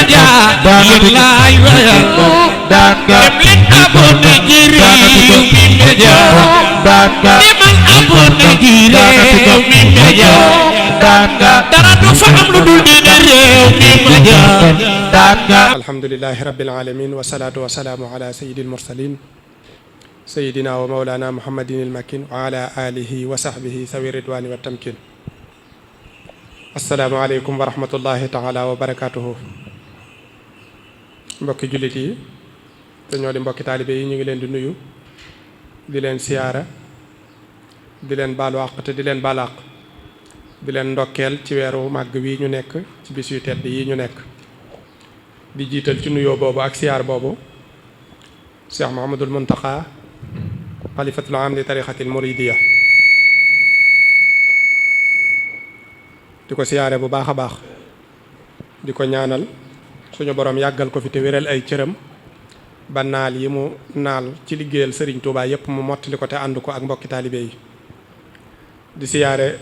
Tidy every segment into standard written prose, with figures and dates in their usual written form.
media lillahi wa dem leen abonné ci Rewmi Média demal abonné ci Rewmi Média dara du fa am lu dul diine Rewmi Média. alhamdulillahi rabbil alamin wa salaatu wa salaamu ala sayyidil mursalin sayyidina wa mawlana muhammadin al-makin wa ala alihi wa sahbihi sawi ridwani wa tamkin. assalaamu aleykum wa rahmatullahi taala wa barakatuhu. mbokki jullit yi te ñoo di mbokki taalibe yi ñu ngi leen di nuyu di leen siyaara di leen baalu àq te di leen baal àq di leen ndokkeel ci weeru màgg wi ñu nekk ci bis yu tedd yi ñu nekk di jiital ci nuyoo boobu ak siyaar boobu Cheikh Mouhamadul Muntaqa xalifatul aam li tarixatil muridiya di ko siyaare bu baax a baax di ko ñaanal suñu borom yàggal ko fi te wéral ay cëram ba naal yi mu naal ci liggéeyal sëriñ Touba yépp mu mottali ko te ànd ko ak mbokki taalibe yi di siyaare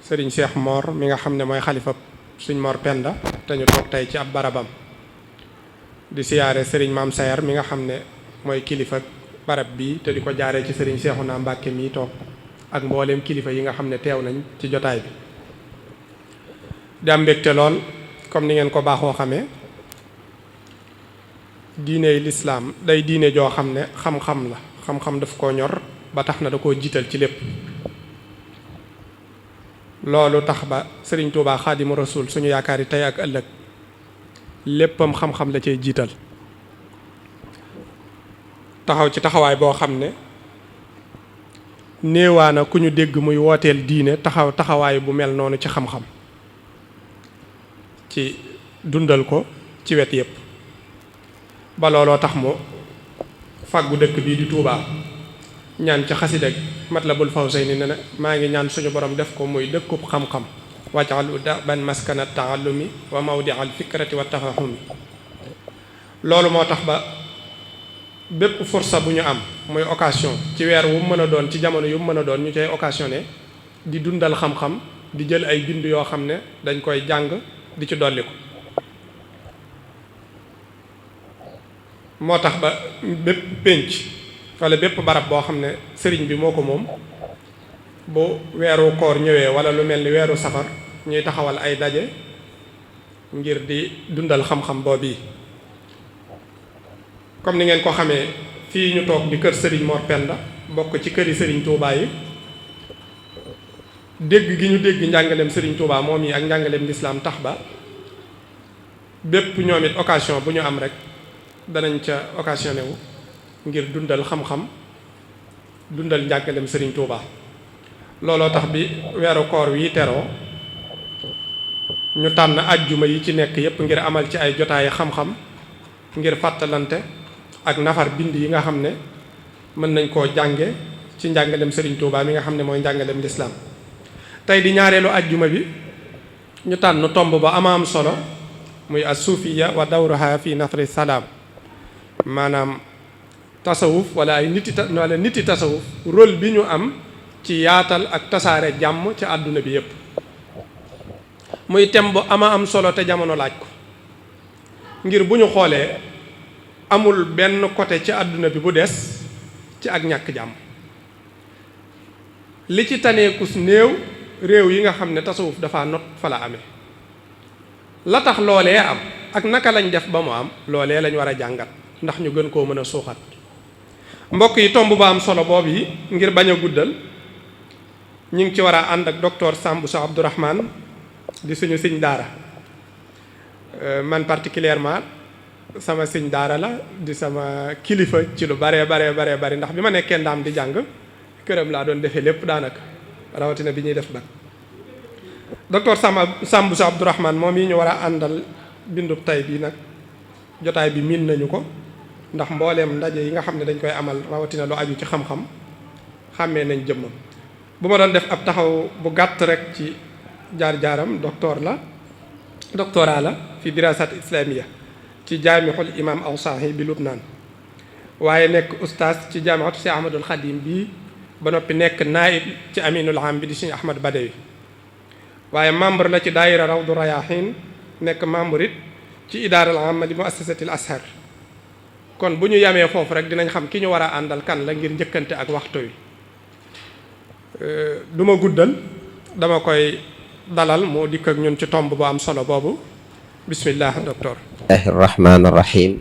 sëriñ Cheikh Mor mi nga xam ne mooy xalifa suñ Mor Penda te ñu toog tey ci ab barabam di siyaare sëriñ Maam Sayar mi nga xam ne mooy kilifa barab bi te di ko jaaree ci sëriñ Seexuna Mbàkke mi toog ak mbooleem kilifa yi nga xam ne teew nañ ci jotaay bi di am mbégte lool comme ni ngeen ko baaxoo xamee diine lislaam day diine joo xam ne xam-xam la xam-xam daf koo ñor ba tax na da koo jiital ci lépp loolu tax ba sëriñ Tuubaa Xaadimu Rasuul suñu yaakaar yi tey ak ëllëg léppam xam-xam la cay jiital taxaw ci taxawaay boo xam ne néewaana ku ñu dégg muy wooteel diine taxawaay bu mel noonu ci xam-xam ci dundal ko ci wet yépp ba looloo tax mu fàggu dëkk bii di Tuubaa ñaan ci xasida Matlabul Fawzayni ne na maa ngi ñaan suñu borom def ko muy dëkkub xam-xam waj'alhu da'ban maskana ta'allumi wa mawdi'al fikrati wa tafahumi. loolu moo tax ba bépp fursa bu ñu am muy occasion ci weer wu mën a doon ci jamono yu mën a doon ñu cay occasionné di dundal xam-xam di jël ay bind yoo xam ne dañ koy jàng di ci dolli ko moo tax ba bépp pénc wala bépp barab boo xam ne sëriñ bi moo ko moom bu weeru koor ñëwee wala lu mel ni weeru safar ñuy taxawal ay daje ngir di dundal xam-xam boobu comme ni ngeen ko xamee fii ñu toog di kër sëriñ Mor Penda bokk ci këri sëriñ Touba yi dégg gi ñu dégg njàngaleem sëriñ Touba moom yi ak njàngaleem lislaam tax ba bépp ñoom it occasion bu ñu am rek danañ ca occasionné wu ngir dundal xam-xam dundal njàngaleem sëriñ Touba. looloo tax bi weeru koor wi teroo ñu tànn ajjuma yi ci nekk yépp ngir amal ci ay jotaayi xam-xam ngir fàttalante ak nafar bind yi nga xam ne mën nañ koo jànge ci njàngaleem sëriñ Touba mi nga xam ne mooy njàngaleem lislaam tey di ñaareelu ajjuma bi ñu tànn tomb ba ama am solo muy as-suufiya wa dawruha fi nasri salaam maanaam tasawuf wala ay niti tasawuf rôle bi ñu am ci yaatal ak tasaare jàmm ci àdduna bi yépp muy thème bu ama am solo te jamono laaj ko ngir bu ñu xoolee amul benn côté ci àdduna bi bu des ci ak ñàkk jàmm li ci taneekus néew réew yi nga xam ne tasawuf dafa not fa la amee la tax loolee am ak naka lañ def ba mu am loolee lañ war a jàngat ndax ñu gën koo mën a suuxat mbokk yi tomb ba am solo boobu yi ngir bañ a guddal ñu ngi ci war a ànd ak docteur Samb Sa Abdourahmane di suñu sëñ daara man particulièrement sama sëñ daara la di sama kilifa ci lu bare bari ndax bi ma nekkee ndaam di jàng këram laa doon defee lépp daanaka rawatina bi ñuy def ba docteur Samb Sa Abdourahmane moom yi ñu war a àndal bindub tay bii nag jotaay bi miin nañu ko ndax mbooleem ndaje yi nga xam ne dañ koy amal rawatina lu aju ci xam-xam xàmmee nañ jëmmam bu ma doon def ab taxaw bu gàtt rek ci jaar-jaaram doctorat la fi dirasat islamia ci jaamixul imam Awsaahi bi Lubnaan waaye nekk ustaas ci jaamixatu si Ahmadul Xadim bii ba noppi nekk naib ci aminul am bi di Sëriñ Ahmad Badawi waaye membre la ci daayira Rawdu Rayaahin nekk membre it ci idaaral amma li muassasatil Azhar. kon bu ñu yamee foofu rek dinañ xam ki ñu war a àndal kan la ngir njëkkante ak waxtu wi. du ma guddal, dama koy dalal moo dikk ak ñun ci tomb bu am solo boobu. bismillah docteur. bismillahi rahmaani rahim.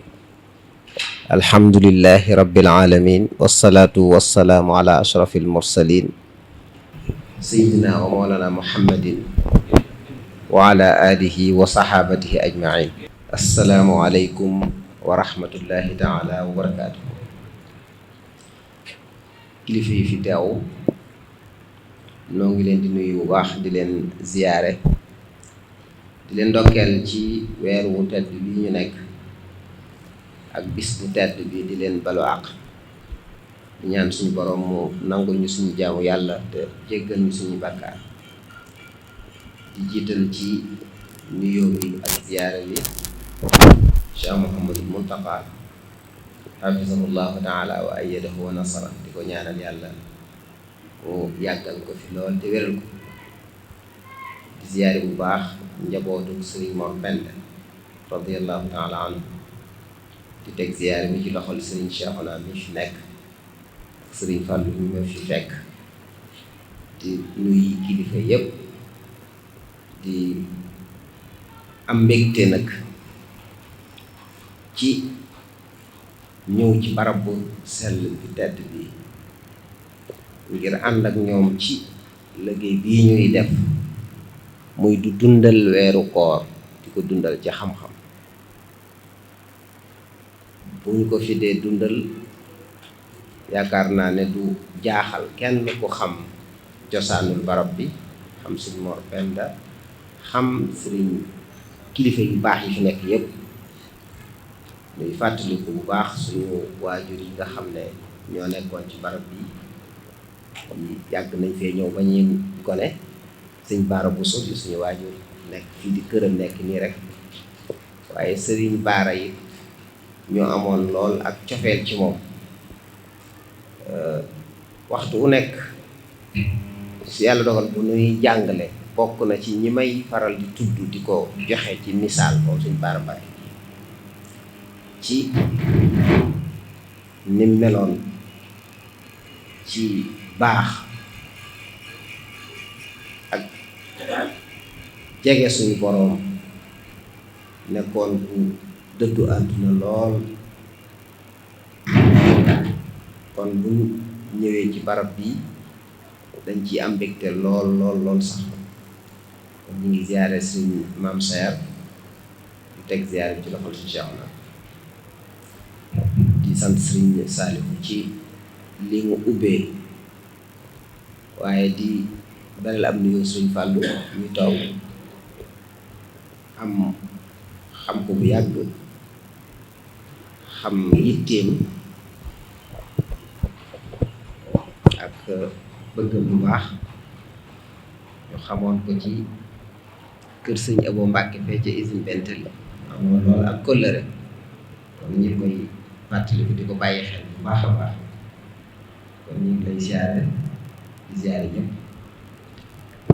alhamdulillahi rabbil alamin wasalaatu wasalaamu ala ashrafil mursalin sayyidina wa mawlana muhammadin wa ala alihi wa sahabatihi ajmain. assalaamu aleykum wa rahmatullahi taala wa barakaatu. kilifa yi fi teew noo ngi leen di nuyu bu baax, di leen ziyaare, di leen ndokkeel ci weer wu tedd bi ñu nekk ak bis bu tedd bi, di leen balu àq, di ñaan suñu borom mu nangul ñu suñu jaamu yàlla te jéggal ñu suñu bàkkaar. di jiital ci nuyoo bi ak ziyaare bi Cheikh Mouhamadul Muntaqa hafizahullahu taala wa ayyadahu wa nasara, di ko ñaanal yàlla mu yàggal ko fi lool te wéral ko. di ziyaare bu baax njabootu sëriñ Mor Penda radiyallahu taala anhu, di teg ziyaare bi ci loxol sëriñ Cheikhouna mi fi nekk ak sëriñ Fallou mi ma fi fekk, di nuyu kilifa yépp, di am mbégte nag ci ñëw ci barab bu sell bi tedd bi ngir ànd ak ñoom ci liggéey bii ñuy def, muy du dundal weeru koor, di ko dundal ci xam-xam. bu ñu ko fi dee dundal, yaakaar naa ne du jaaxal kenn ku xam cosaanul barab bi, xam suñu Mor Penda, xam sëriñ kilifa yu baax yi fi nekk yépp. ñuy fàttaliku bu baax suñu waajur yi nga xam ne ñoo nekkoon ci barab bi, yàgg nañ fee ñëw ba ñuy gone. sëñ Baara Bousso di suñu waajur nekk fii di këram nekk nii rek, waaye sëriñ Baara yi ñoo amoon lool ak cofeel ci moom. waxtu wu nekk su yàlla dogal bu nuy jàngale, bokk na ci ñi may faral di tudd di ko joxe ci misaal moom sëñ Baara Mbaye ci ni meloon ci baax ak jege suñu boroom, nekkoon bu dëddu àdduna lool. kon bu ñëwee ci barab bi dañ ci am mbégte lool lool lool sax. kon ñu ngi ziyaare suñu maam Sayar, di teg ziyaare bi ci loxol si Cheikhouna, di sant Sëriñ Saalihu ci li mu ubbee, waaye di beral am nuyoo Sëriñ Fàllu muy taw am xam ko bu yàgg, xam yitteem ak bëgg bu baax. ñu xamoon ko ci kër sëñ Abo Mbàkke fee ca usine Bentel, amoon loolu ak kóllëre. kon ñu koy fàttaliku di ko bàyyi xel bu baax a baax. kon ñu ngi lay ziare di ziare ñëpp,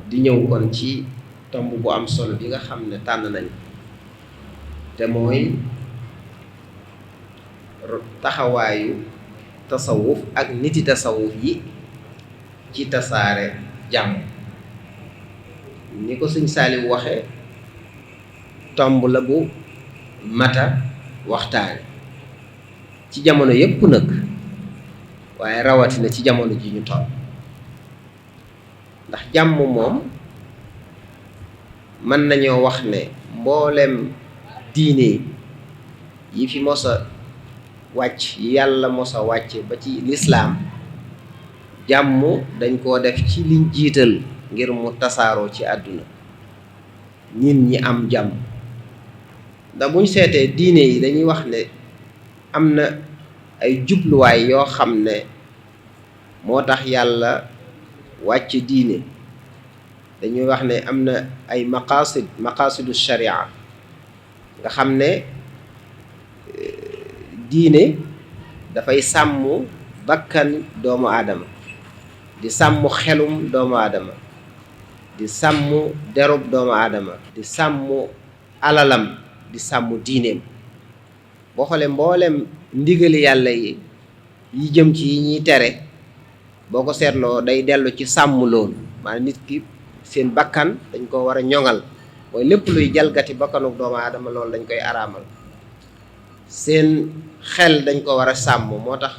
di ñëw kon ci tomb bu am solo bi nga xam ne tànn nañ, te mooy taxawaayu tasawuf ak niti tasawuf yi ci tasaare jàmm. ni ko sëñ Saaliw waxee, tomb la bu mata waxtaane ci jamono yépp nag, waaye rawatina ci jamono ji ñu toll. ndax jàmm moom mën nañoo wax ne mboolem diine yi fi mos a wàcc, yàlla mos a wàcc ba ci lislaam, jàmm dañ koo def ci liñ jiital ngir mu tasaaroo ci àdduna, nit ñi am jàmm. ndax buñ seetee diine yi dañuy wax ne am na ay jubluwaay yoo xam ne moo tax yàlla wàcc diine. dañuy wax ne am na ay maqasidu sharia nga xam ne diine dafay sàmm bakkan doomu aadama, di sàmm xelum doomu aadama, di sàmm derub doomu aadama, di sàmm alalam di sàmm diineem. boo xoolee mboolem ndigali yàlla yi jëm ci yi ñuy tere boo ko seetloo day dellu ci sàmm loolu. maanaam nit ki seen bakkan dañ ko war a ñoŋal, mooy lépp luy jalgati bakkanu doomu aadama loolu dañ koy araamal. seen xel dañ ko war a sàmm, moo tax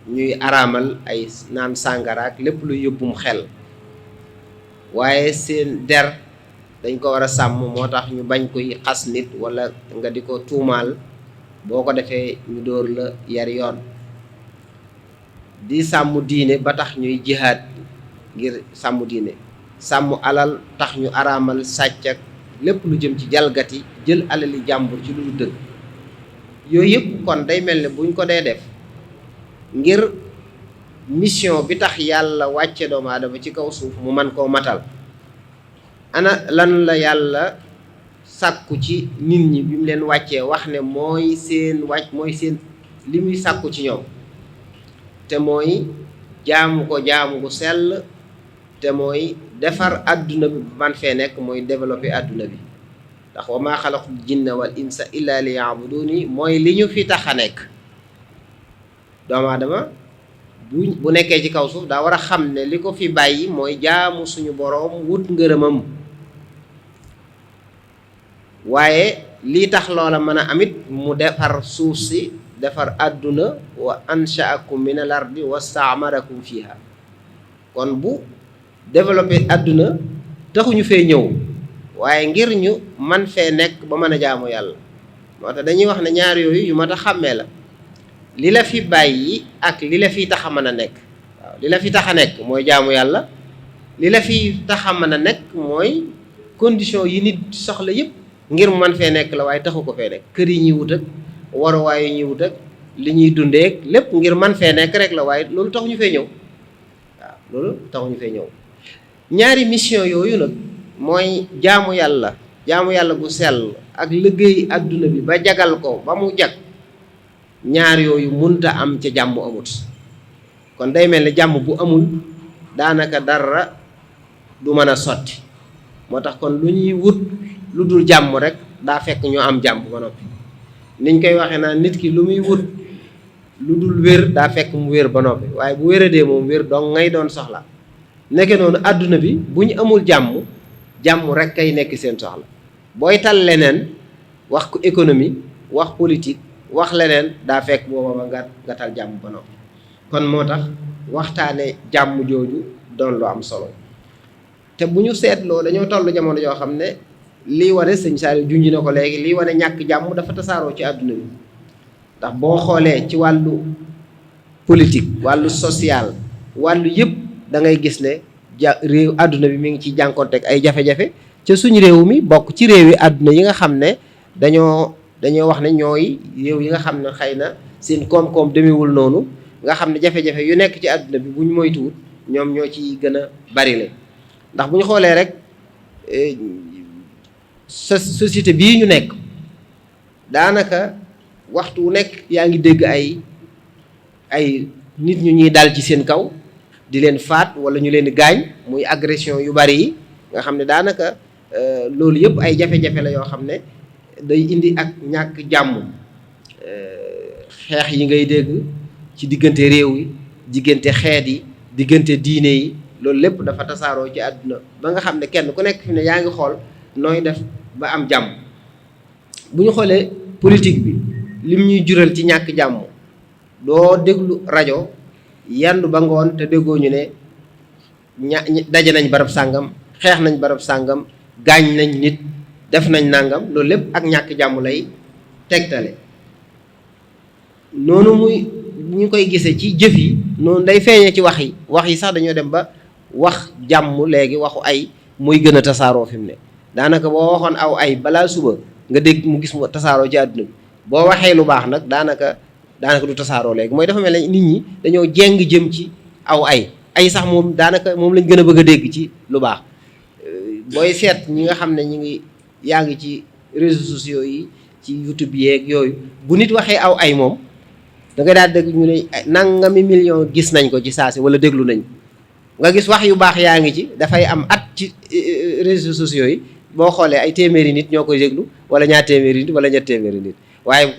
ñuy araamal ay naan sàngara ak lépp luy yóbbum xel. waaye seen der dañ ko war a sàmm, moo tax ñu bañ koy xas nit wala nga di ko tuumaal, boo ko defee ñu dóor la yar yoon. di sàmm diine ba tax ñuy jihaad ngir sàmm diine. sàmm alal tax ñu araamal sàcc ak lépp lu jëm ci jalgati, jël alali jàmbur ci lu dul dëgg. yooyu yëpp kon day mel ne buñ ko dee def ngir mission bi tax yàlla wàcce doomu aadama ci kaw suuf mu man koo matal. ana lan la yàlla sàkku ci nit ñi bi mu leen wàccee, wax ne mooy seen li muy sàkku ci ñoom, te mooy jaamu ko jaamu gu sell, te mooy defar àdduna bi man fee nekk, mooy développer àdduna bi. ndax wa maa xalaqul jinna wal insa illa li yaabuduni mooy li ñu fi tax a nekk. doomu aadama bu nekkee ci kaw suuf daa war a xam ne li ko fi bàyyi mooy jaamu suñu boroom, wut ngërëmam. waaye lii tax loola mën a amit mu defar suuf si, defar àdduna. wa anshaakum min al ardi wastaamarakum fiha. kon bu développé àdduna taxuñu fee ñëw, waaye ngir ñu man fee nekk ba mën a jaamu yàlla. moo tax dañuy wax ne ñaar yooyu yu mat a xàmmee la. li la fi bàyyi ak li la fi tax a mën a nekk. waaw li la fi tax a nekk mooy jaamu yàlla. li la fi tax a mën a nekk mooy condition yi nit soxla yëpp ngir mu man fee nekk la, waaye taxu ko fee nekk. kër yi ñuy wut ak waruwaay yi ñuy wut ak li ñuy dundee lépp ngir man fee nekk rek la, waaye loolu taxuñu fee ñëw. waaw loolu taxuñu fee ñëw. ñaari mission yooyu nag mooy jaamu yàlla bu sell ak liggéey àdduna bi ba jagal ko ba mu jag. ñaar yooyu munta am ca jàmm amut. kon day mel ne jàmm bu amul daanaka dara du mën a sotti. moo tax kon lu ñuy wut lu dul jàmm rek daa fekk ñu am jàmm ba noppi. niñ koy waxee naa nit ki lu muy wut lu dul wér daa fekk mu wér ba noppi, waaye bu wéradee moom wér dong ngay doon soxla. nekke noonu àdduna bi bu ñu amul jàmm rek kay nekk seen soxla. booy tal leneen wax ko économie, wax politique, wax leneen daa fekk booba nga tal jàmm ba noppi. kon moo tax waxtaane jàmm jooju doon lu am solo. te bu ñu seetloo dañoo toll jamono joo xam ne lii wane sëñ Saliou junj na ko léegi, lii wane ñàkk jàmm dafa tasaaroo ci àdduna bi. ndax boo xoolee ci wàllu politique, wàllu social, wàllu yëpp da ngay gis ne réew àdduna bi mi ngi ci jànkoonteeg ay jafe-jafe. ca suñu réew mi bokk ci réew yi àdduna yi nga xam ne dañoo wax ne ñooy réew yi nga xam ne xëy na seen koom-koom demewul noonu, nga xam ne jafe-jafe yu nekk ci àdduna bi buñ moytuwut ñoom ñoo ci gën a bari le. ndax bu ñu xoolee rek société bii ñu nekk daanaka waxtu wu nekk yaa ngi dégg ay nit ñu ñuy dal ci seen kaw di leen faat wala ñu leen di gaañ, muy agression yu bari yi nga xam ne daanaka loolu yëpp ay jafe-jafe la yoo xam ne day indi ak ñàkk jàmm. xeex yi ngay dégg ci diggante réew yi, diggante xeet yi, diggante diine yi, loolu lépp dafa tasaaroo ci àdduna ba nga xam ne kenn ku nekk fi ne yaa ngi xool nooy def ba am jàmm. bu ñu xoolee politique bi lim ñuy jural ci ñàkk jàmm, doo déglu rajo yandu ba ngoon te déggoo ñu ne daje nañ barab sàngam, xeex nañ barab sàngam, gaañ nañ nit, def nañ nàngam. loolu lépp ak ñàkk jàmm lay tegtale. noonu muy ñu koy gisee ci jëf yi, noonu day feeñee ci wax yi sax dañoo dem ba wax jàmm léegi waxu ay muy gën a tasaaroo fi mu ne. daanaka boo waxoon aw ay balaa suba nga dégg mu gis mu tasaaroo ci àdduna bi. boo waxee lu baax nag daanaka du tasaaroo léegi. mooy dafa mel ne nit ñi dañoo jéng jëm ci aw ay sax moom daanaka moom lañ gën a bëgg a dégg ci lu baax. booy seet ñi nga xam ne yaa ngi ci réseaux sociaux yi, ci YouTube yeeg yooyu, bu nit waxee aw ay moom da nga daal dégg ñu ne nangami million gis nañ ko ci saasi wala déglu nañ. nga gis wax yu baax yaa ngi ci dafay am at ci réseaux sociaux yi boo xoolee ay téeméeri nit ñoo koy déglu wala ñaar téeméeri nit wala ñett téeméeri nit waaye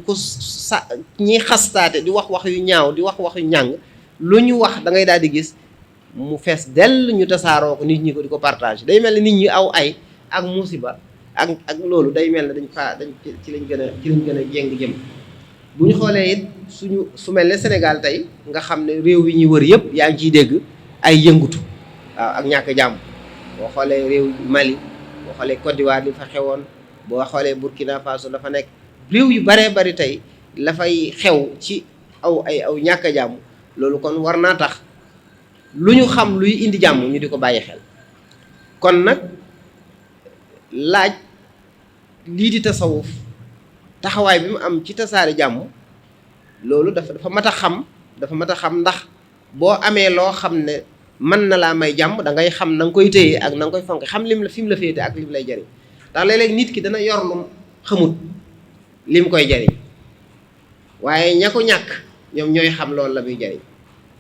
ku sa ñiy xastaate di wax wax yu ñaaw di wax wax yu ñàng lu ñu wax da ngay daal di gis mu fees dell ñu tasaaroo ko nit ñi ko di ko partage day mel ne nit ñi aw ay ak musiba ak loolu day mel ne dañ ci lañ gën a jéng jëm bu ñu xoolee it su mel ne Sénégal tey nga xam ne réew yi ñuy wër yëpp yaa ngi ciy dégg ay yëngutu waaw ak ñàkk jàmm boo xoolee réew Mali boo xoolee Côte d'Ivoire li fa xewoon boo xoolee Burkina Faso la fa nekk réew yu baree bari tey la fay xew ci aw ñàkk a jàmm loolu kon war naa tax lu ñu xam luy indi jàmm ñu di ko bàyyi xel kon nag laaj lii di tasawuf taxawaay bi mu am ci tasaare jàmm loolu dafa mat a xam ndax boo amee loo xam ne mën na laa may jàmm da ngay xam na nga koy téye ak na nga koy fonk xam fi mu la féete ak lim lay jariñ ndax léeg-léeg nit ki dana yor lu xamut lim koy jariñ waaye ña ko ñàkk ñoom ñooy xam loolu la muy jariñ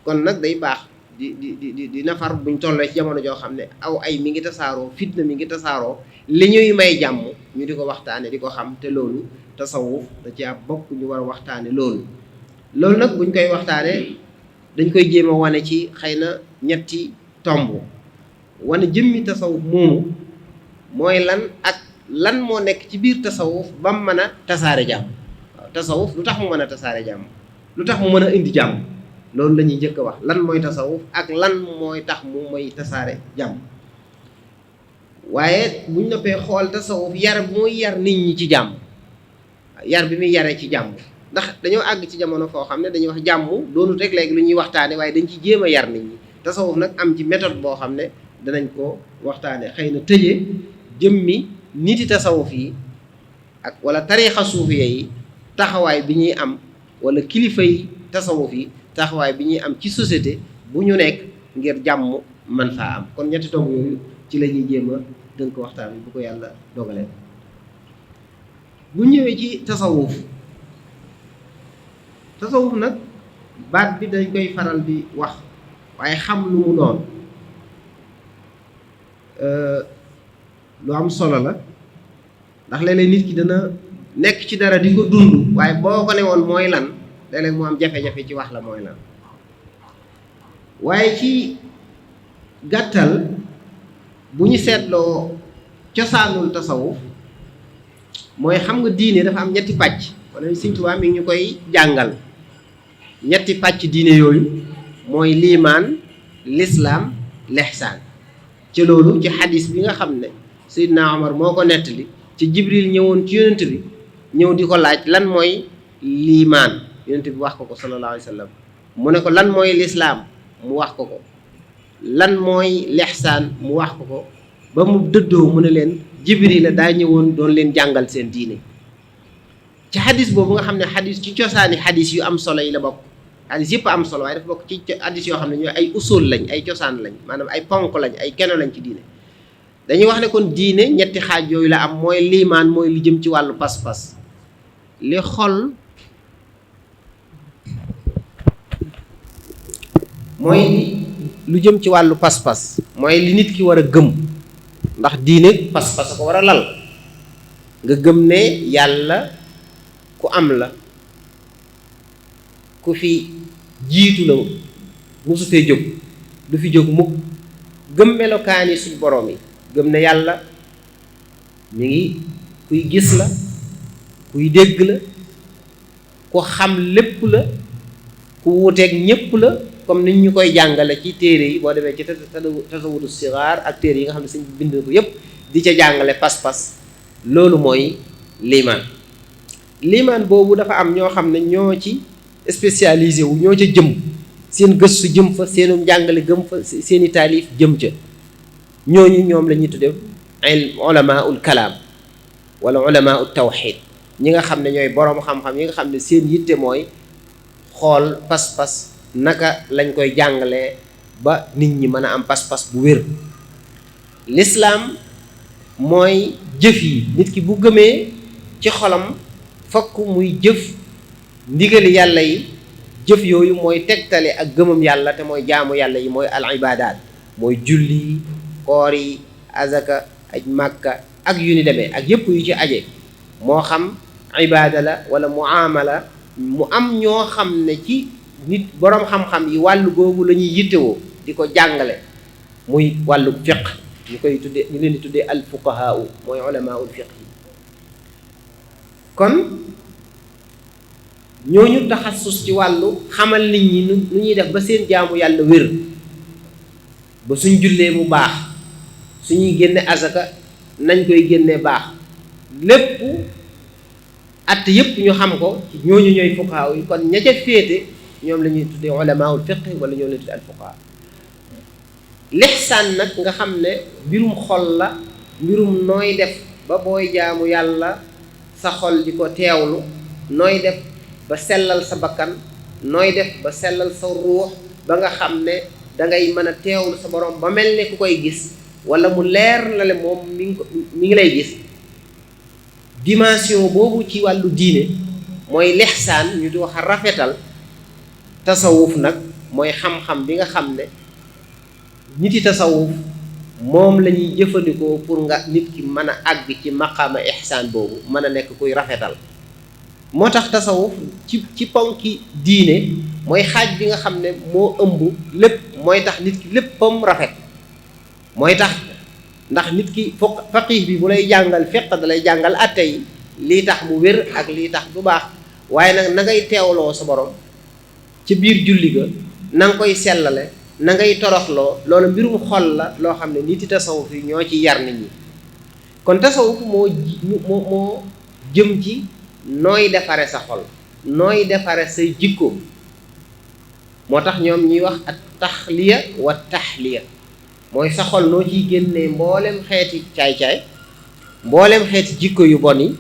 kon nag day baax di nafar buñ tollee ci jamono joo xam ne aw ay mi ngi tasaaroo fitna mi ngi tasaaroo li ñuy may jàmm ñu di ko waxtaane di ko xam te loolu tasawuf da ci bokk ñu war a waxtaane loolu nag buñ koy waxtaane dañ koy jéem a wane ci xëy na ñetti tomb wane jëmmi tasawuf moomu mooy lan ak lan moo nekk ci biir tasawuf ba mu mën a tasaare jàmm waaw tasawuf lu tax mu mën a tasaare jàmm lu tax mu mën a indi jàmm loolu la ñuy njëkk a wax lan mooy tasawuf ak lan mooy tax mu may tasaare jàmm waaye buñ noppee xool tasawuf yar bi muy yar nit ñi ci jàmm yar bi muy yaree ci jàmm ndax dañoo àgg ci jamono foo xam ne dañuy wax jàmm doonut rek léegi lu ñuy waxtaane waaye dañ ci jéem a yar nit ñi tasawuf nag am ci méthode boo xam ne danañ ko waxtaane xëy na tëjee jëmmi niti tasawuf yi ak wala tariixa suufiya yi taxawaay bi ñuy am wala kilifa yi tasawuf yi taxawaay bi ñuy am ci société bu ñu nekk ngir jàmm man faa am kon ñetti tomb yooyu ci la ñuy jéem a dënk waxtaan bi bu ko yàlla dogalee bu ñëwee ci tasawuf nag baat bi dañ koy faral di wax waaye xam lu mu doon lu am solo la ndax léeg-léeg nit ki dana nekk ci dara di ko dund waaye boo ko ne woon mooy lan léeg-léeg mu am jafe-jafe ci wax la mooy lan waaye ci gàttal bu ñu seetloo cosaanul tasawuf mooy xam nga diine dafa am ñetti pàcc wala Sëñ Tuubaa mi ngi ñu koy jàngal ñetti pàcc diine yooyu mooy liimaan lislaam lihsaan ci loolu ci xadis bi nga xam ne Seydina Omar moo ko nettali ci Jibril ñëwoon ci yonent bi ñëw di ko laaj lan mooy liimaan yonent bi wax ko sallallahu alayhi wa sallam mu ne ko lan mooy lislaam mu wax ko lan mooy lihsaan mu wax ko ba mu dëddoo mu ne leen Jibril la daa ñëwoon doon leen jàngal seen diine ci xadis boobu nga xam ne xadis ci cosaani xadis yu am solo yi la bokk xadis yëpp am solo waaye dafa bokk ci xadis yoo xam ne ñooy ay usul lañ ay cosaan lañ maanaam ay ponk lañ ay keno lañ ci diine dañuy wax ne kon diine ñetti xaaj yooyu la am mooy liimaan mooy li jëm ci wàllu pas-pas li xol mooy lu jëm ci wàllu pas-pas mooy li nit ki war a gëm ndax diine pas-pas ko war a lal nga gëm ne yàlla ku am la ku fi jiitu la musu fee jóg du fi jóg mukk gëm melokaani suñ boroom yi gëm ne yàlla mi ngi kuy gis la kuy dégg la ku xam lépp la ku wuuteeg ñépp la comme nit ñu koy jàngale ci téere yi boo demee ci tasawudu sixaar ak téere yi nga xam ne suñ bind ko yépp di ca jàngale pas-pas loolu mooy liimaan boobu dafa am ñoo xam ne ñoo ci spécialisé wu ñoo ca jëm seen gëstu jëm fa seenum jàngale gëm fa seeni taalif jëm ca ñooñu ñoom la ñuy tudde ulamaul kalaam wala ulamaul tawxid ñi nga xam ne ñooy boroom xam-xam yi nga xam ne seen yitte mooy xool pas-pas naka lañ koy jàngalee ba nit ñi mën a am pas-pas bu wér. lislaam mooy jëf yi nit ki bu gëmee ci xolam fokk muy jëf ndigali yàlla yi jëf yooyu mooy tegtale ak gëmam yàlla te mooy jaamu yàlla yi mooy al ibaadaat mooy julli koor yi azaka aj Màkka ak yu ni demee ak yëpp yu ci aje moo xam ibaada la wala muamala mu am ñoo xam ne ci nit boroom xam-xam yi wàllu googu la ñuy yittewoo di ko jàngale muy wàllu fiq ñu leen di tuddee al fuqahaa mooy ulamaul fiq yi kon ñooñu taxasus ci wàllu xamal nit ñi nu ñuy def ba seen jaamu yàlla wér ba suñ jullee mu baax suñuy génne azaka nañ koy génne baax lépp at yëpp ñu xam ko ñooñu ñooy fuqahaa yi kon ña ca féete ñoom la ñuy tuddee ulamaul fiqh wala ñoom la ñuy tuddee al fuqahaa lixsaan nag nga xam ne mbirum xol la mbirum nooy def ba booy jaamu yàlla sa xol di ko teewlu nooy def ba sellal sa bakkan nooy def ba sellal sa ruux ba nga xam ne dangay mën a teewlu sa borom ba mel ne ku koy gis wala mu leer na le moom mi ngi lay gis dimension boobu ci wàllu diine mooy lixsaan ñu di wax rafetal tasawuf nag mooy xam-xam bi nga xam ne niti tasawuf moom la ñuy jëfandikoo pour nga nit ki mën a àgg ci maqaama ihsaan boobu mën a nekk kuy rafetal moo tax tasawuf ci ponki diine mooy xaaj bi nga xam ne moo ëmb lépp mooy tax nit ki léppam rafet mooy tax ndax nit ki faqih bi bu lay jàngal fiqh da lay jàngal atte yi lii tax mu wér ak lii tax du baax waaye nag na ngay teewloo sa borom ci biir julli ga na nga koy sellale na ngay toroxloo loolu mbirum xol la loo xam ne nit yi tasawuf yi ñoo ci yar nit ñi kon tasawuf moo jëm ci nooy defare sa xol nooy defare say jikko moo tax ñoom ñuy wax at taxliya wa taxliya mooy sa xol noo ciy génnee mboolem xeeti caay-caay mboolem xeeti jikko yu bon yi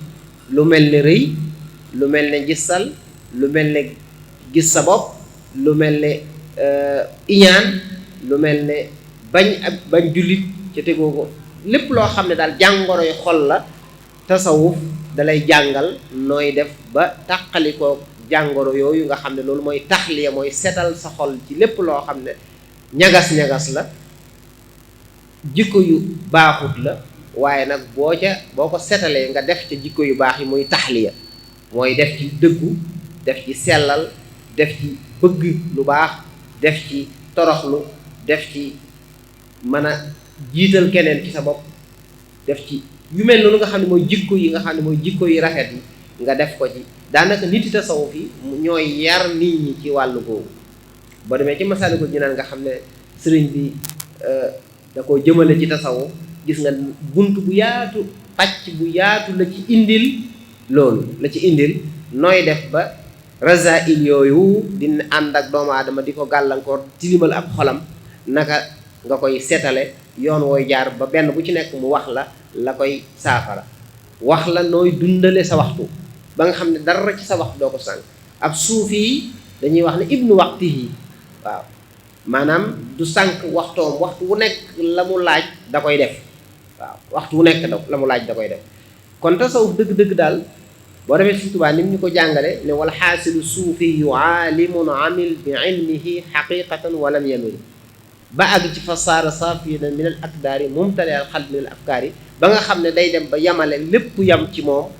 lu mel ne rëy lu mel ne gisal lu mel ne gis sa bopp lu mel ne iñaan lu mel ne bañ jullit ca tegoo ko lépp loo xam ne daal jàngoroy xol la tasawuf dalay jàngal nooy def ba tàqalikoo jàngoro yooyu nga xam ne loolu mooy taxliya mooy setal sa xol ci lépp loo xam ne ñagas-ñagas la jikko yu baaxut la waaye nag boo ko setalee nga def ca jikko yu baax yi muy taxliya mooy def ci dëggu def ci sellal def ci bëgg lu baax def ci toroxlu def ci mën a jiital keneen ci sa bopp def ci yu mel noonu nga xam ne mooy jikko yi nga xam ne mooy jikko yu rafet yi nga def ko ci daanaka nit yi tasawuf yi ñooy yar nit ñi ci wàllu googu boo demee ci Masaalikul Jinaan nga xam ne sëriñ bi da ko jëmale ci tasawuf gis nga bunt bu yaatu pàcc bu yaatu la ci indil loolu la ci indil nooy def ba rasail yooyu dina ànd ak doomu aadama di ko gàllankoor tilimal ab xolam naka nga koy seetale yoon wooy jaar ba benn bu ci nekk mu wax la koy saafara wax la nooy dundale sa waxtu ba nga xam ne dara ci sa waxtu doo ko sànq ab suufi yi dañuy wax ne ibnu waqtihi waaw maanaam du sànq waxtoom waxtu wu nekk la mu laaj da koy def waaw waxtu wu nekk la mu laaj da koy def kon tasawuf dëgg-dëgg daal boo demee Sëriñ Tuubaa ni mu ñu ko jàngale ne wal xaasilu suufi yu aalimun amil bi ilmihi xaqiqatan walam yanul ba àgg ci fasaara saafina min al akdaari mumtali al xalb min al afkaari ba nga xam ne day dem ba yamale lépp yam ci moom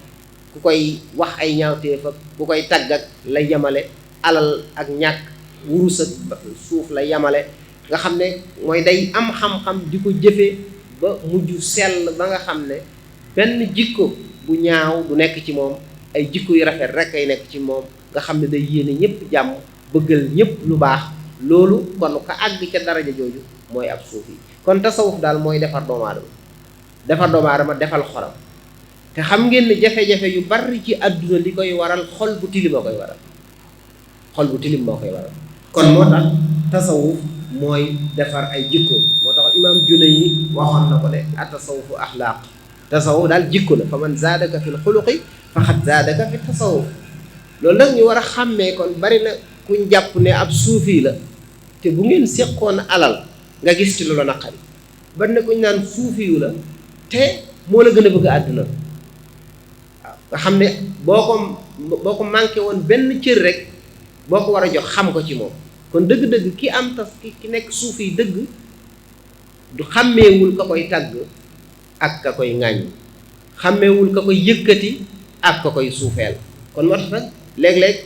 ku koy wax ay ñaawteef ak ku koy tagg ak lay yamale alal ak ñàkk wurus ak suuf la yamale nga xam ne mooy day am xam-xam di ko jëfe ba mujj sell ba nga xam ne benn jikko bu ñaaw du nekk ci moom ay jikko yu rafet rek ay nekk ci moom nga xam ne day yéene ñëpp jàmm bëggal ñëpp lu baax loolu kon ka àgg ca daraja jooju mooy ab suufi kon tasawuf daal mooy defar doomu aadama defal xolam te xam ngeen ne jafe-jafe yu bari ci àdduna li koy waral xol bu tilim moo koy waral kon moo tax tasawuf mooy defar ay jikko moo tax imaam Junayni waxoon na ko ne atasawufu axlaaq tasawuf daal jikko la fa man zaadaka fil xuluqi faxat zaadaka fi tasawuf loolu nag ñu war a xàmmee kon bari na kuñ jàpp ne ab suufi la te bu ngeen seqoon alal nga gis ci lu la naqari bari na kuñ naan suufi yu la te moo la gën a bëgg àdduna waaw nga xam ne boo ko manqué woon benn cër rek boo ko war a jox xam ko ci moom kon dëgg-dëgg ki am tas ki nekk suufi dëgg du xàmmeewul ka koy tàgg ak ka koy ŋàññ xàmmewul ka koy yëkkati ak ka koy suufeel kon moo tax nag léeg-léeg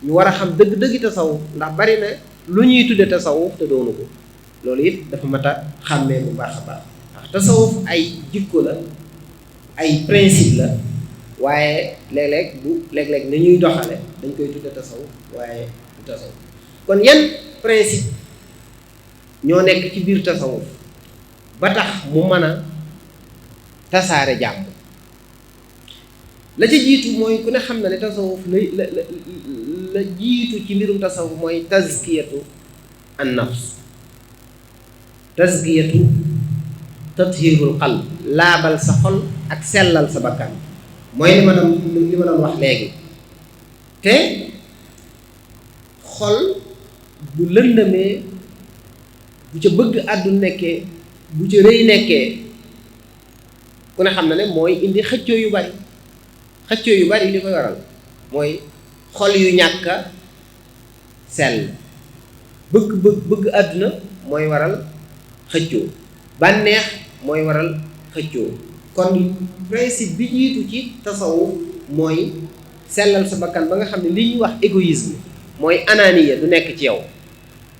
ñu war a xam dëgg-dëggi tasawuf ndax bari na lu ñuy tudde tasawuf te doonu ko loolu it dafa mat a xàmmee bu baax a baax ndax tasawuf ay jikko la ay principe la waaye léeg-léeg ni ñuy doxale dañ koy tudde tasawuf waaye du tasawuf kon yan principe ñoo nekk ci biir tasawuf ba tax mu mën a tasaare jàmm la ca jiitu mooy ku ne xam na ne tasawuf la jiitu ci mbirum tasawuf mooy tazkiyatu an nafs tazkiyatu tathirul qalb laabal sa xol ak sellal sa bakkan mooy li ma doon wax léegi te xol bu lëndamee bu ca bëgg àdduna nekkee bu ca rëy nekkee ku ne xam na ne mooy indi xëccoo yu bari li koy waral mooy xol yu ñàkk a sell bëgg àdduna mooy waral xëccoo bànneex mooy waral xëccoo kon principe bi jiitu ci tasawuf mooy sellal sa bakkan ba nga xam ne li ñuy wax égoïsme mooy ananiya du nekk ci yow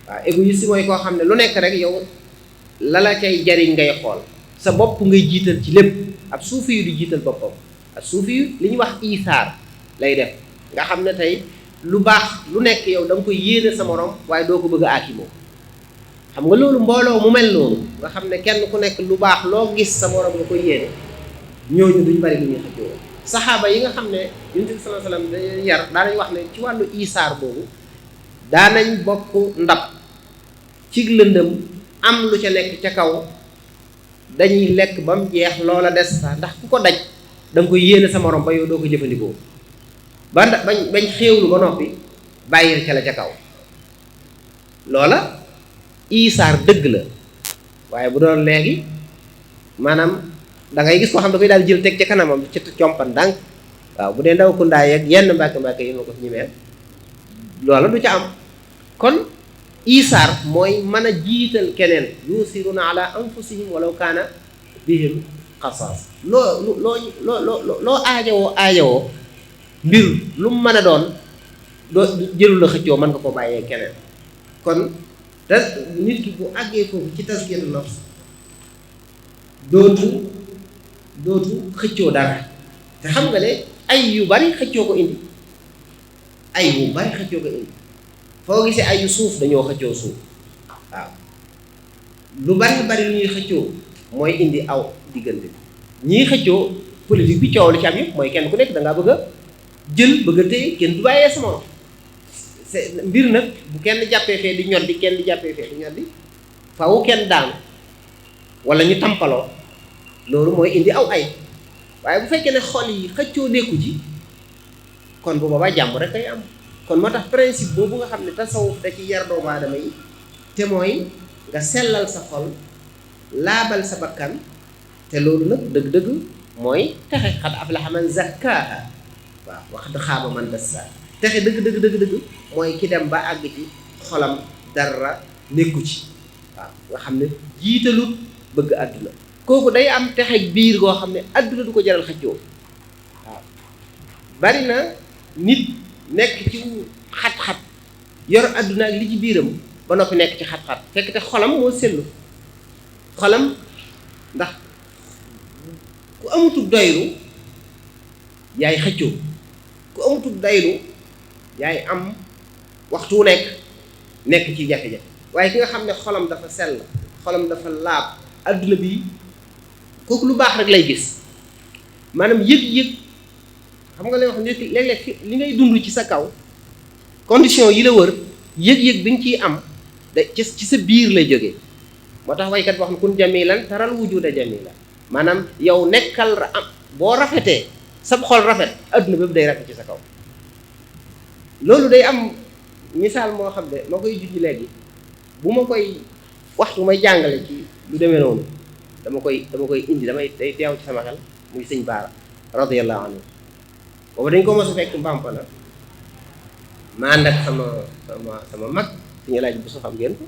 waaw égoïsme mooy koo xam ne lu nekk rek yow la cay jariñ ngay xool sa bopp ngay jiital ci lépp ab suufi yu di jiital boppam ab suufi yu li ñuy wax isaar lay def nga xam ne tey lu baax lu nekk yow da nga koy yéene sa morom waaye doo ko bëgg a aakimoo xam nga loolu mbooloo mu mel noonu nga xam ne kenn ku nekk lu baax loo gis sa morom nga koy yéene ñooñu duñ bari lu ñuy xëccoo saxaaba yi nga xam ne Yonent bi sallallahu alayhi wasallam dañuy yar daanañ wax ne ci wàllu isaar boobu daanañ bokk ndab ci lëndëm am lu ca nekk ca kaw dañuy lekk ba mu jeex loola des sa ndax ku ko daj da nga koy yéene sa morom ba yow doo ko jëfandikoo bañ xéewlu ba noppi bàyyil ca la ca kaw loola isaar dëgg la waaye bu doon léegi maanaam da ngay gis koo xam da koy daal jël teg ca kanamam ci compan ndànk waaw bu dee ndaw ku ndaay ak yenn mbàkk yi ma ko fi ñemee loola du ca am kon isaar mooy mën a jiital keneen yusiruna ala anfusihim walaw kaana bihim xasaas loo aajowoo mbir lu mu mën a doon doo jëlu la xëccoo mën nga ko bàyyee keneen kon te nit ki bu àggee foofu ci tazkiyatu nafs dootu xëccoo dara te xam nga ne ay yu bari xëccoo ko indi foo gisee ay yu suuf dañoo xëccoo suuf waaw lu bari lu ñuy xëccoo mooy indi aw diggante bi ñii xëccoo politique bi coow li ci am yëpp mooy kenn ku nekk da ngaa bëgg a jël bëgg a téye kenn du bàyyee sama morom mbir nag bu kenn jàppee fee di ñoddi kenn di jàppee fee di ñoddi faaw kenn daanu wala ñu tampaloo loolu mooy indi aw ay waaye bu fekkee ne xol yi xëccoo nekku ji kon bu boobaa jàmm rek ay am kon moo tax principe boobu nga xam ne tasawuf da ci yar doomu aadama yi te mooy nga sellal sa xol laabal sa bakkan te loolu nag dëgg-dëgg mooy texe xad aflaha man zakkaaha waaw wax da xaaba man dassaa texe dëgg mooy ki dem ba àgg ci xolam dara nekku ci waaw nga xam ne jiitalut bëgg àdduna kooku day am texe biir goo xam ne àdduna du ko jaral xëccoo waaw bari na nit nekk ci xat-xat yor àdduna ak li ci biiram ba noppi nekk ci xat-xat fekk te xolam moo sellu xolam ndax ku amutul doylu yaay xëccoo ku amutul doylu yaay am waxtu wu nekk ci jafe-jafe waaye ki nga xam ne xolam dafa sell xolam dafa laab àdduna bi kooku lu baax rek lay gis maanaam yëg-yëg xam nga lay wax nit léeg-léeg li ngay dund ci sa kaw condition yi la wër yëg-yëg bi nga ciy am da ci sa biir lay jógee moo tax waykat boo xam ne kun jamilan taral wujuda jamila maanaam yow nekkal am boo rafetee sab xol rafet adduna bépp day rafet ci sa kaw loolu day am misaal moo xam ne moo koy jujji léegi bu ma koy waxtu may jàngale ci lu demee noonu dama koy indi day teew ci sama xel muy sëñ Baara radiyallahu anhu boobu dañ ko mos a fekk Mbampana ma ànd ak sama mag suñu laaj bu so xam ngeen ko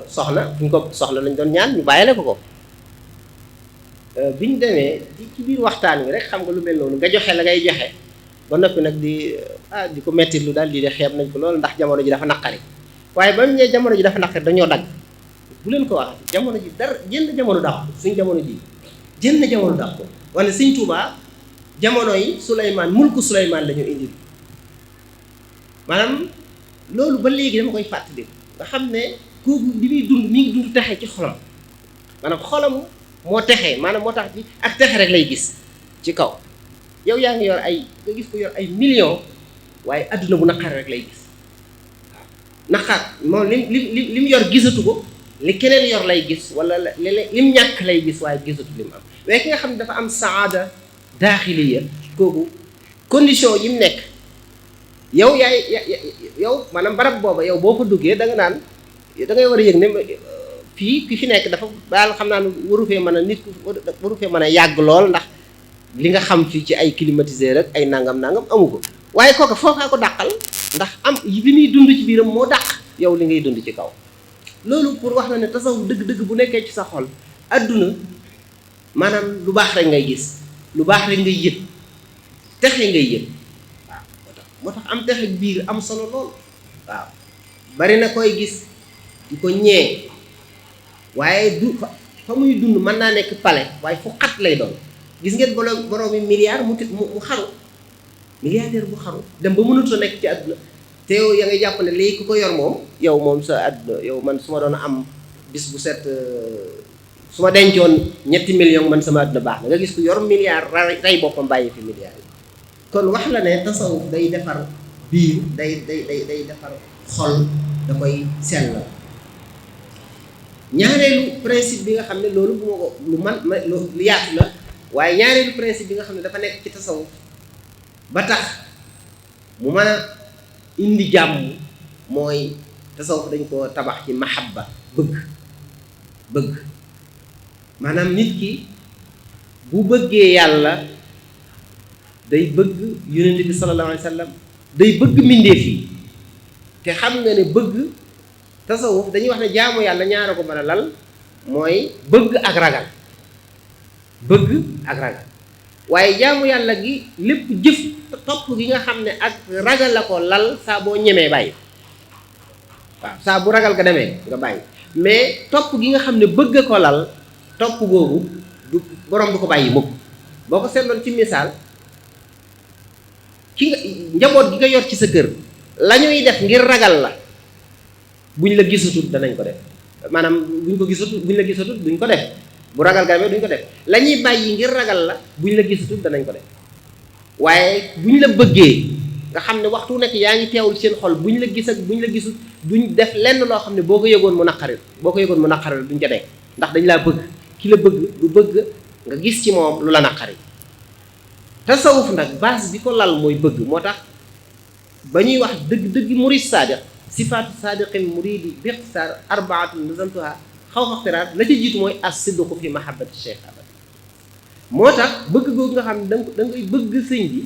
soxna fu ñu ko soxla lañ doon ñaan ñu bàyyile ko biñ demee ci biir waxtaan wi rek xam nga lu mel noonu nga joxe la ngay joxe ba noppi nag di ko metti lu daal di xeeb nañ ko loolu ndax jamono ji dafa naqari waaye ba mu ñëwee jamono ji dafa naqari dañoo dagg bu leen ko waxati jamono ji dara jënd jamono dàq suñ jamono ji jënd jamono dàq ko wala Sëñ Tuubaa jamono yi Suleymaan mulku Suleymaan la ñu indi maanaam loolu ba léegi dama koy fàttali nga xam ne kooku li muy dund mi ngi dund texe ci xolam maanaam xolam moo texee maanaam moo tax ci ak texe rek lay gis ci kaw yow yaa ngi yor nga gis ko yor ay millions waaye adduna bu naqar rek lay gis waaw naqar moom li mu yor gisatu ko li keneen yor lay gis wala lim ñàkk lay gis waaye gisatu li mu am waaye ki nga xam ne dafa am saada daaxiliya kooku condition yi mu nekk yow yow maanaam barab booba yow boo fa duggee da nga naan da ngay war a yëg ne fii ki fi nekk dafa daal xam naa ne waru fee mën a nit ku waru fee mën a yàgg lool ndax li nga xam fii ci ay climatiseur ak ay nangam amu ko waaye kooku foofaa ko dàqal ndax am li muy dund ci biiram moo dàq yow li ngay dund ci kaw loolu pour wax la ne tasawuf dëgg-dëgg bu nekkee ci sa xol adduna maanaam lu baax rek ngay gis lu baax rek ngay yëg texe ngay yëg waaw moo tax am texe biir am solo lool waaw bari na koy gis di ko ñee waaye du fa muy dund mën naa nekk palais waaye fu xat lay doon gis ngeen boroomi milliard mu xaru milliardaire bu xaru dem ba mënut a nekk ci àdduna te yow ya ngay jàpp ne léegi ku ko yor moom yow moom sa àdduna yow man su ma doon am bis bu set su ma dencoon 3 millions man sama àdduna baax na nga gis ku yor milliard rey boppam bàyyi fi milliards yi kon wax la ne tasawuf day defar biir day defar xol da koy sellal ñaareelu principe bi nga xam ne loolu bu ma ko lu yaatu la waaye ñaareelu principe bi nga xam ne dafa nekk ci tasawuf ba tax mu mën a indi jàmm mooy tasawuf dañ ko tabax ci mahabba bëgg maanaam nit ki bu bëggee yàlla day bëgg yonent bi sallallahu alayhi wa sallam day bëgg mbindeef yi te xam nga ne bëgg tasawuf dañuy wax ne jaamu yàlla ñaara ko mën a lal mooy bëgg ak ragal waaye jaamu yàlla gi lépp jëf topp gi nga xam ne ak ragal la ko lal saa boo ñemee bàyyi waaw saa bu ragal ga demee nga bàyyi mais topp gi nga xam ne bëgg ko lal topp googu du borom du ko bàyyi mukk boo ko seetloon ci misaal ki nga njaboot gi nga yor ci sa kër la ñuy def ngir ragal la buñ la gisatul danañ ko def maanaam buñ la gisatul duñ ko def bu ragal ga duñ ko def la ñuy bàyyi ngir ragal la buñ la gisatul danañ ko def waaye buñ la bëggee nga xam ne waxtu nekk yaa ngi teewul seen xol buñ la gis ak buñ la gisul duñ def lenn loo xam ne boo ko yëgoon mu naqari duñ ca nekk ndax dañ laa bëgg ki la bëgg du bëgg nga gis ci moom lu la naqari tasawuf nag base bi ko lal mooy bëgg moo tax ba ñuy wax dëgg murid sadiq sifaatu sadiqil muridi bi ixtisaar arbaatun nazamtuha xaw xaxtiraat la ca jiitu mooy as-sidqu fi mahabbati cheikh abad moo tax bëgg googu nga xam ne da ngay bëgg sëñ bi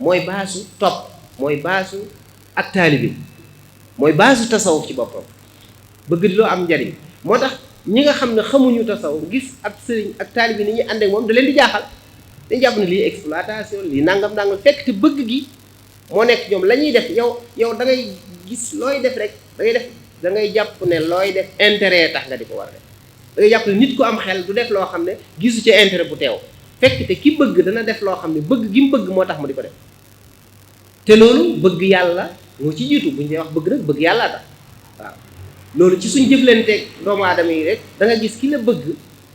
mooy baasu topp mooy baasu ak taalibi mooy baasu tasawuf ci boppam bëgg di loo am njariñ moo tax ñi nga xam ne xamuñu tasawuf gis ab sëriñ ak taalibi ni ñuy ànd ak moom da leen di jaaxal dañu jàpp ne lii exploitation lii nangam fekk te bëgg gi moo nekk ñoom la ñuy def yow da ngay gis looy def rek da ngay jàpp ne looy def intérêt tax nga di ko war a def da ngay jàpp ne nit ku am xel du def loo xam ne gisu ci intérêt bu teew fekk te ki bëgg dana def loo xam ne bëgg gi mu bëgg moo tax mu di ko def te loolu bëgg yàlla moo ci jiitu bu ñu dee wax bëgg nag bëgg yàlla tax waaw loolu ci suñ jëflanteeg doomu aadama yi rek da nga gis ki la bëgg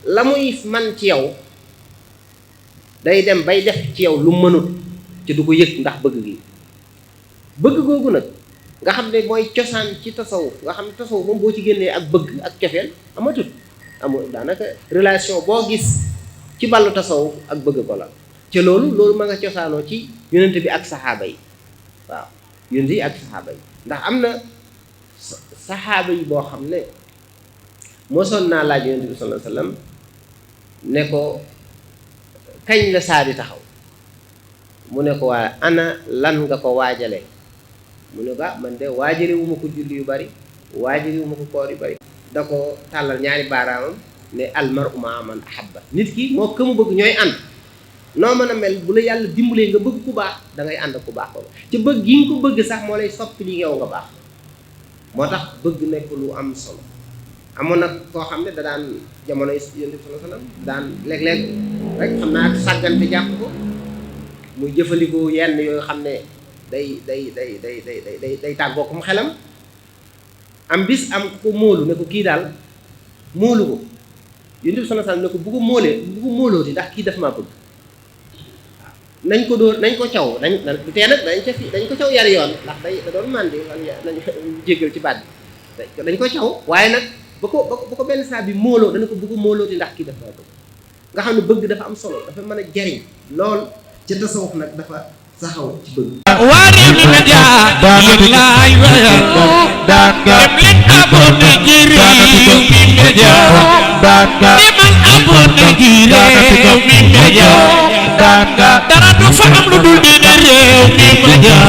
la muy man ci yow day dem bay def ci yow lu mënut te du ko yëg ndax bëgg gi bëgg googu nag nga xam ne mooy cosaan ci tasawuf nga xam ne tasawuf moom boo ci génnee ak bëgg ak cofeel amul daanaka relation boo gis ci ballu tasawuf ak bëgg ko la te loolu ma nga cosaanoo ci yonent bi ak saxaaba yi waaw yonent yi ak saxaaba yi ndax am na saxaaba yi boo xam ne mosoon naa laaj yonent bi sallallahu alayhi wasallam ne ko kañ la saa di taxaw mu ne ko waa ana lan nga ko waajale mu ne ko man de waajale wu ma ko julli yu bari waajale wu ma ko koor yu bari da ko tàllal ñaari baaraamam ne almaru maa man ahabba nit ki moo ka mu bëgg ñooy ànd noo mën a mel bu la yàlla dimbalee nga bëgg ku baax da ngay ànd ak ku baax ko ci bëgg gi nga ko bëgg sax moo lay soppi li yow nga baax moo tax bëgg nekk lu am solo amoon nag koo xam ne da daan jamono Yonent bi sallallahu alayhi wasallam daan léeg-léeg rek xam naa ak sàggante jàpp ko muy jëfandikoo yenn yooyu xam ne day tàggoo ko mu xelam am bis am ko móolu ne ko kii daal móolu ko Yonent bi sallallahu alayhi wasallam ne ko bu ko móolooti ndax kii daf maa bëgg nañ ko dóor nañ ko caw dañ du tee nag dañ ko caw yari yoon ndax da doon màndi nañ jéggal ci baat bi dañ ko caw waaye nag ba ko benn saa bi móoloo dana ko bëgg móolooti ndax kii daf maa bëgg nga xam ne bëgg dafa am solo dafa mën a jariñ lool ci tasawuf nag dafa saxaw ci bëgg wari mi media lillahi wa dem leen abonné ci Rewmi Media demal abonné ci Rewmi Media dara du fa am lu dul di Rewmi Media